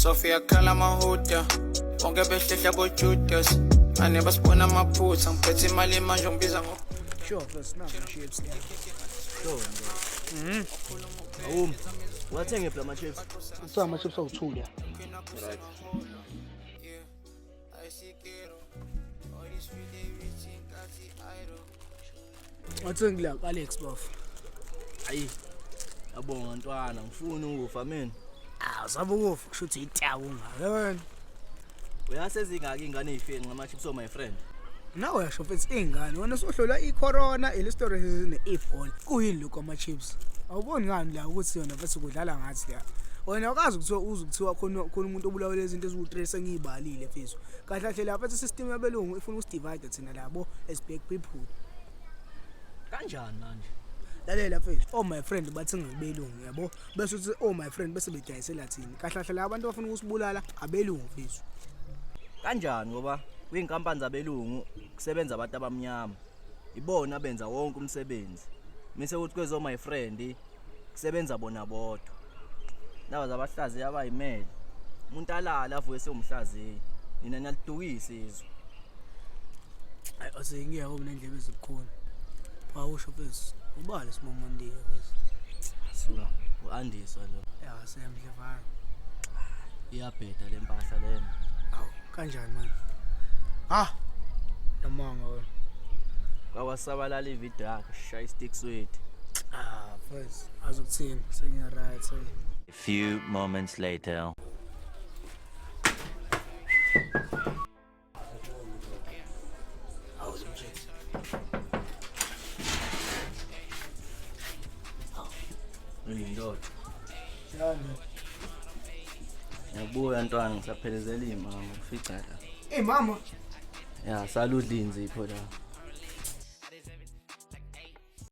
Sophia khala amahuda bonke behlehla boJudas mane basibona amaphutha ngiphethe imali manje ngibiza ngo Sure, first now chips. Sure. Awumi. Wathenge phela ama chips. Kuthiwa ama chips awu2 la. Right. Wathenge la Alex bafo. Ayi. Yabonga ntwana, ngifuna ukufa mina. Ah, usabe ukufa kusho ukuthi itawu ngawe wena. Uyasezingaki ingane ezifeni ngama chips oh my friend. Nawe uyasho mfethu ingane wena usuhlola i-corona, i-listeriosis ne-ebola. Kuyini lokho ama-chips? Awuboni ngani la ukuthi yona mfethu kudlala ngathi la. Wena awukazi kuthiwa uze kuthiwa khona khona umuntu obulawe lezi zinto eziwu-3 sengiyibalile mfethu. Kahle kahle la mfethu system yabelungu ifuna ukusidivide thina labo as black people. Kanjani manje? Lalela mfethu, oh my friend bathi ngibelungu yabo. Bese uthi oh my friend bese bedayisela thina. Kahle kahle la abantu bafuna ukusibulala abelungu mfethu. Kanjani ngoba kwinkampani zabelungu kusebenza abantu abamnyama. Ibona benza wonke umsebenzi. Mise ukuthi kwezo my friend kusebenza bona bodwa. Laba zabahlaziyi abayimele. Umuntu alala avuke sewumhlaziyi. Nina niyalidukisa izwe. Hayi asengiyako mina indlebe ezibukhuni. Awusho mfethu, ubale simomondike mfethu. Suka uAndiswa lo. Ya semhle fana. Iyabheda lempahla lena. Awu kanjani manje? Ha. Namanga wena. Kwawasabalala ivideo yakhe shaya istick sweet. Ah, mfethu, azokuthini? Sengiya right. A few moments later. Uyindoda. Yani. Ngiyabuya ntwana ngisaphelezela imama ufica la. Hey mama, Ya saludla inzipho la.